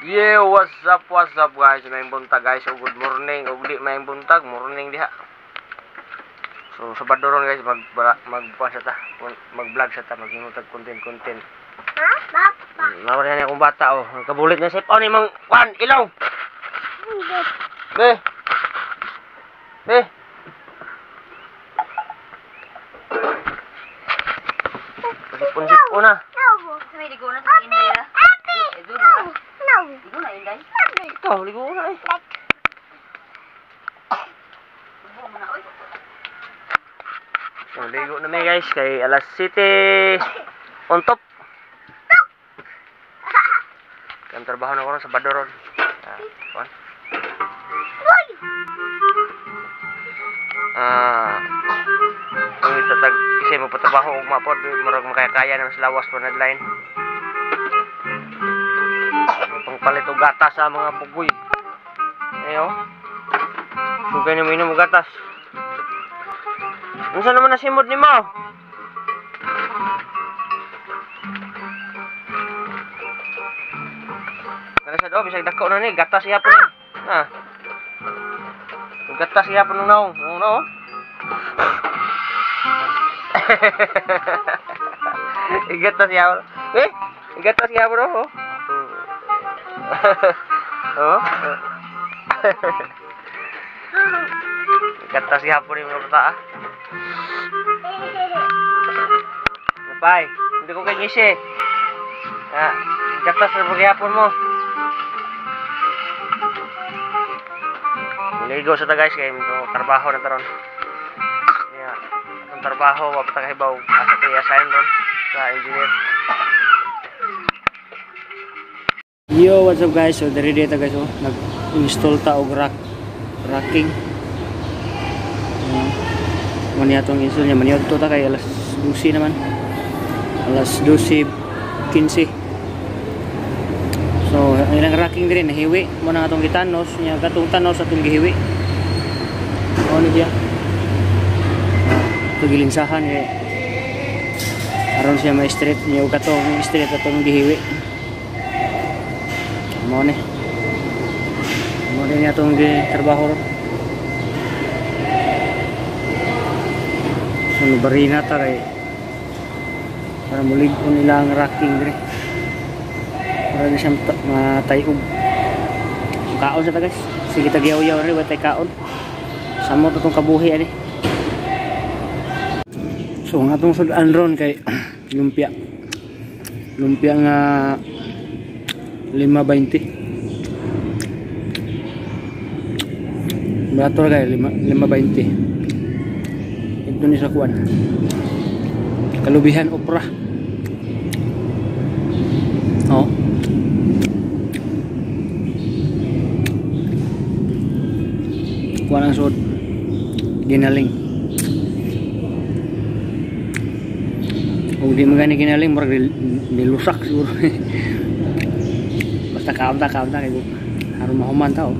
Yeah, what's up guys? May buntag guys. Oh, good morning. Og di may buntag, morning diha. So Sabado ron guys, mag sa ta, mag-vlog sa ta, maghimo tag content. Ha? Papa. Nawala niya akong bata oh. Kabulit na sip. Oh, ni mang kwan ilaw. Be. Be. Sipon-sipon na. May ligo na sa Inday ah. No. No. Ligo na Inday. Ikaw, ligo na eh. Ligo mo na oy. So, ligo na may guys kay alas 7 on top. Ang trabaho na ko ron sa Badoron. Kuan. Ang itatag kasi mo patrabaho og mapod murag makaya-kaya naman sa lawas pa na line. Pangpalit og gatas sa mga pugoy. Ayo. Sugay na mo inom og gatas. Unsa naman nasimod nimo? Kana sa do bisag dako na ni gatas ihapon ni. Ha. Gatas ihapon nung naong, nung no. Gatas ihapon. Eh, gatas ihapon oh. Oh. Gatas ihapon ni mga bata. Napay, hindi ko kay ngisi. Ah, gatas na paghihapon mo. Ligo sa ta guys kay trabaho na taron. Yeah, atong trabaho wa pa ta kahibaw asa tay assign ron sa engineer. Yo, what's up guys? So diri ta guys oh, nag-install ta og racking. Mo niya atong install niya maniadto ta kay alas 12 naman. Alas 12:15. So, ang ilang racking diri nahiwi mo na atong gitanos niya katong tanos atong gihiwi. Mao ni siya. Ito gilinsahan eh. Aron siya may straight niya og katong straight atong gihiwi. Mao ni. Mao ni atong gitrabaho ron. So, barina ta kay para mulig-on ilang racking diri. Para na siyang matayog. Kaon sa ta guys. Sige tagyaw-yaw rin, watay kaon. Samot itong kabuhi ani. So ang atong sudan ron kay lumpia. Lumpia nga 5.20. Barato kay 5.20. Ito ni sa kuan. Kalubihan opra. Oh. Kuan ang suod. Ginaling. Kung di magani ginaling, murag nilusak siguro. Basta kaon ta kay aron mahuman ta oh.